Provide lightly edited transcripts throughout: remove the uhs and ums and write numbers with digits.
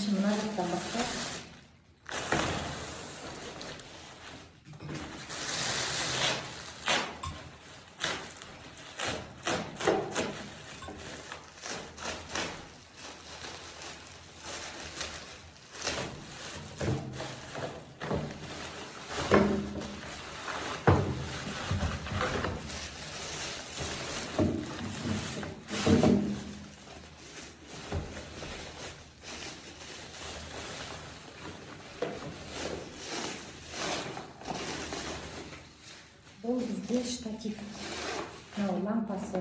Бірінші мына жақтан бастайық. Бұл бізде штатив. Мынау лампасы.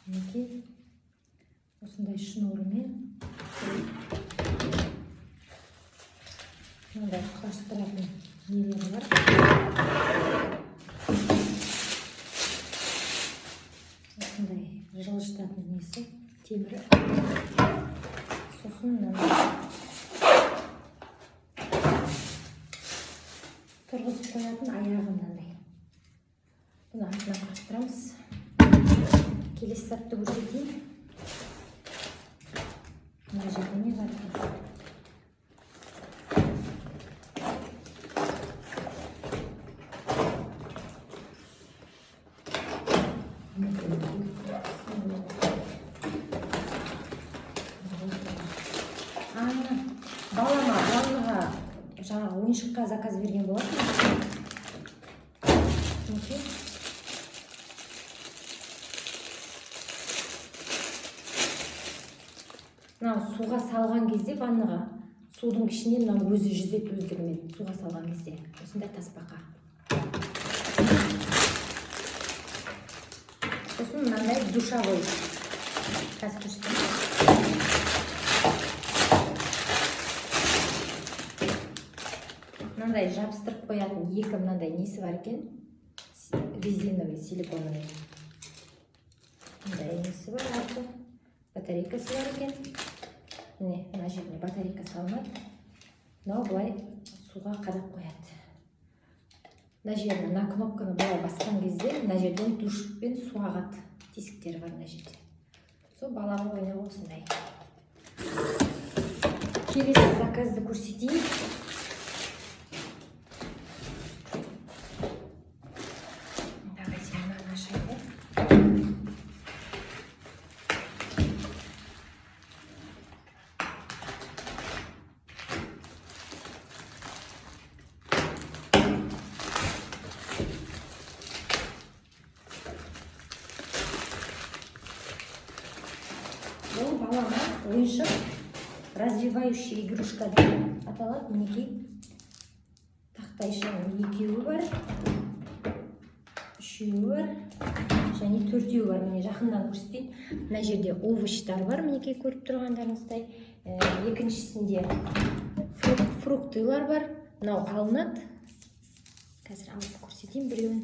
Мінекей, осындай шнурымен мынандай құрастыратын нелері бар. Осындай жылжытатын несі, темірі. Сосын мынандай тұрғызып қоятын аяғы мынандай. Бұны артына құрастырамыз. Келесі затты көрсетейін. Мына жерде не бар екен? А, балама ваннаға жаңағы ойыншыққа заказ берген болатын. Мінекей. Мынау суға салған кезде, ваннаға, судың ішіне мынау өзі жүзеді өздігімен суға салған кезде. Осындай тасбақа. Сосын мынандай душевой. Қазір көрсетемін. Мынандай жабыстырып қоятын екі мынандай несі бар екен. Резиновый, силиконовый. Мындай несі бар арты. Батарейкасы бар екен. Міне, мына жеріне батарейка салынады. Мынау былай суға қадап қояды. Мына жеріне, мына кнопканы былай басқан кезде мына жерден душпен су ағады. Тесіктері бар мына жерде. Сол балаға ойнауға осындай. Келесі заказды көрсетейін. Давайте мынаны ашайық. Бұл балама ойыншық, развивающая игрушка деп аталады. Мінекей, тақтайшаның екеуі бар, үшеуі бар және төртеуі бар. Міне, жақыннан көрсетейін. Мына жерде овощтар бар, мінекей, көріп тұрғандарыңыздай. Екіншісінде фруктылар бар. Мынау алынады. Қазір алып көрсетейін біреуін.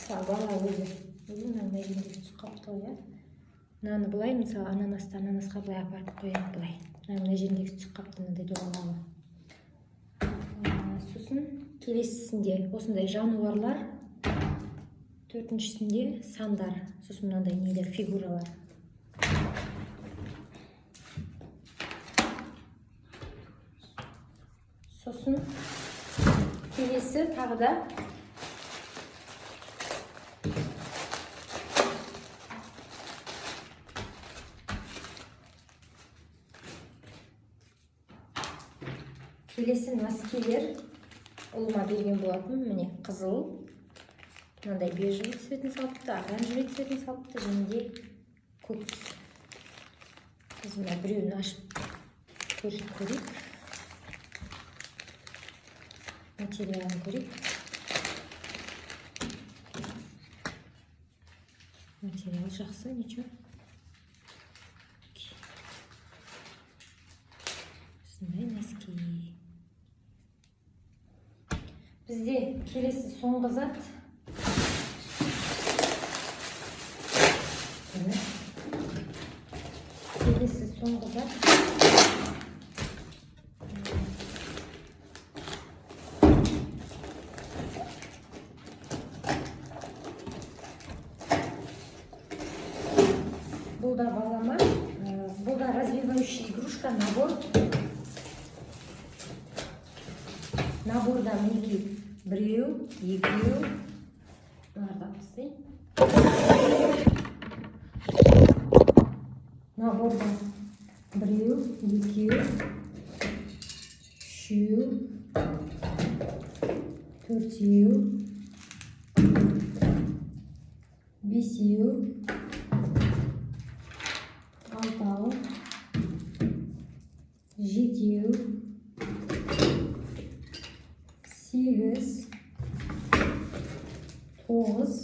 Мысалы, бала өзі мына мына жерінде түсіп қалыпты ғой, иә. Мынаны былай, мысалы, ананасты ананасқа былай апарып қояды былай. Мына жеріндегі түсіп қалыпты, мынандай доғалағы. Сосын келесісінде осындай жануарлар, төртіншісінде сандар, сосын мынандай нелер, фигуралар. Сосын келесі тағы да келесі носкилер ұлыма берген болатын. Міне, қызыл, мынандай бежевый цветін салыпты, оранжевый цветін салыпты және де көк түс. Біз мына біреуін ашып көрейік, материалын көрейік. Материал жақсы, ничего. Осындай носки. Бізде келесі соңғы зат. Міне. Келесі соңғы зат. Набор. Наборда, мінекей, біреу, екеу, мыналарды алып тастайын. Наборда біреу, екеу, үшеу, төртеу, бесеу, алтау, жетеу, сегіз, тоғыз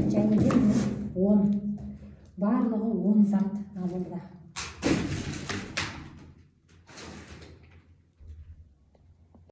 және де, міне, 10. Барлығы 10 зат наборда.